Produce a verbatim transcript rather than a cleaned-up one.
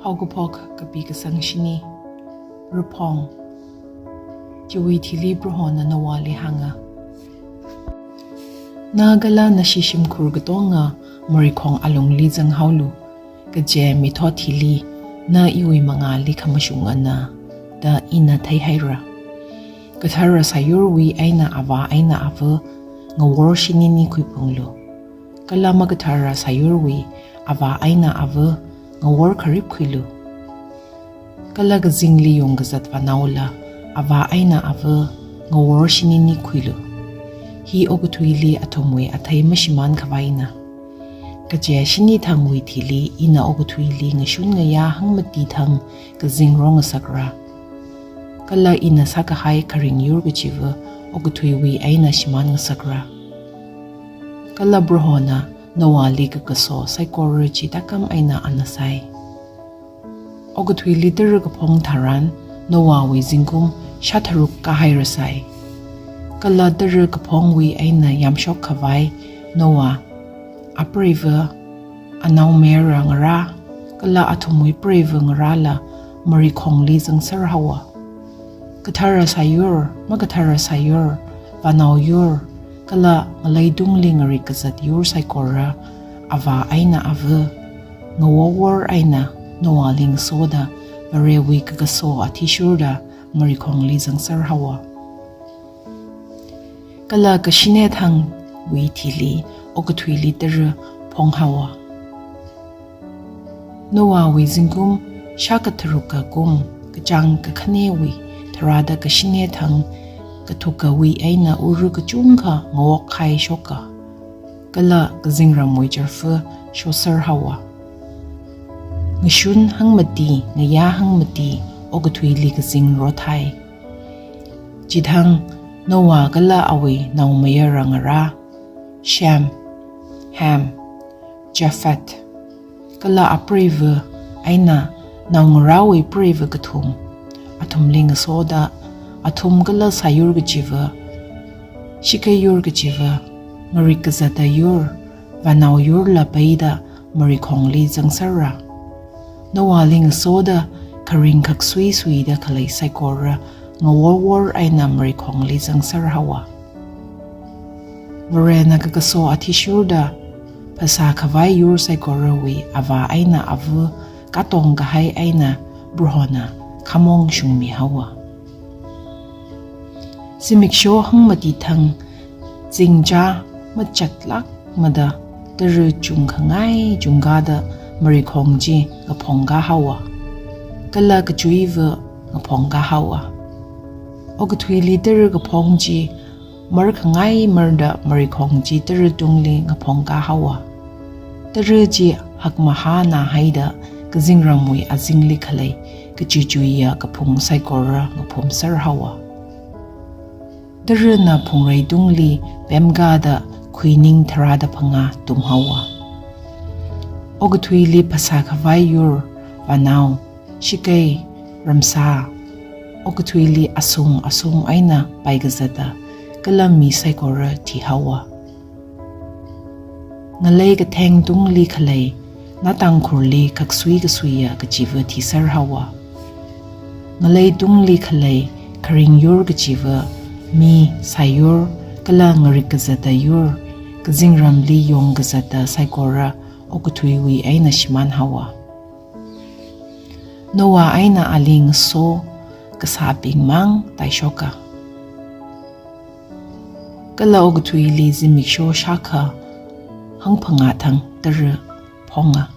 Haokaphok kapi kasang shini. Raphong. Chiwui thili Prohona Noahli hānga, Na kala nashi shimkhur katonga marikhong alungli zanghaolu, kaje mithot hili na iwui mangāli khamashungana da ina theihaira. Kathara sāyurwui eina avā eina ava ngawor shinini khuiphunglu, kala makathara sāyurwui avā eina ava ngawor kharip khuilu. Kala kazingli yongkazat vānaola avā eina ava ngawor shinini khuilu. Hi okathuili athumwui athei mashimānkhavaina. Kaje shini thangwui thili ina okathuili ngashun ngayā hangmati thang kazing rongasakra. Kala ina sākahai kharingyur kachiva okathuiwui eina shimānngasakra. Kala Prohona Noahli kakaso saikora chi tākam eina ana sai. Okathuili tara kaphong tharan Noahwui zingkum shātharuk kāhairasai. Kala tara kaphongwui eina yamshokkhavai Noah, apreiva, anaomayara ngarā, kala athumwui preiva ngarāla marikhongli zangserhaowa. Kathara sāyur, makathara sāyur, vānaoyur, kala ngaleitungli ngarik kazat yur saikora, avā eina ava ngawor eina Noahli ngasoda Varewui kakaso athishurda marikhongli zangserhaowa. Kala kashine thangwui thili okathuili tara phonghaowa. Noahwui zingkum shākatharuka kum kachāng kakhanewui tharāda kashine thang kathukawui eina uru kachungkha ngawokkhaishoka, kala kazingramwui charfa shoserhaowa. Ngashun hangmati, ngayā hangmati okathuili kazing rothai. Chithang Noah kala awui naomayara ngarā, Shem, Ham, Japheth, kala apreiva eina naongarāwui preiva kathum, athumli ngasoda athum kala sāyur kachiva, shikeiyur kachiva, ngarik kazata yur, vānaoyurla peida marikhongli zangsera. Noahli ngasoda kharing khaksui suida khalei saikora ngaworwor eina marikhongli zangserhaowa. Varena kakaso athishurda phasā khavai yur saikorawui avā eina ava katong kahai eina Prohona khamong shungmihaowa. Zimiksho hangmati thang zingcha machatlākmada tara chungkhangai chungkāda marikhong chi ngaphongkāhaowa, kala kachuiva ngaphongkāhaowa. Okathuili tara kaphong chi markhangai marda marikhong chi tara tungli ngaphongkāhaowa. Tara chi hakmahāna haida kazingramwui azingli khalei kachuichuiya kaphung saikora ngaphumserhaowa. Tarana phungrei tungli pemkāda khuining tharāda phangā tumhaowa. Okathuili phasā khavai yur, vānao, shikei, ramsā, okathuili asung asung eina paikazata kala mi saikora thihaowa. Ngalei katheng tungli khalei, na Tangkhulli khaksui kasuiya kachiva thiserhaowa. Ngalei tungli khalei kharingyur kachiva mi, sāyur, kala ngarik kazata yur, kazingramli yong kazata saikora okathuiwui eina shimānhaowa. Noah eina ali ngaso kasābing mang taishoka. Kala okathuili zimiksho shākha hangphangā thang tara phonga.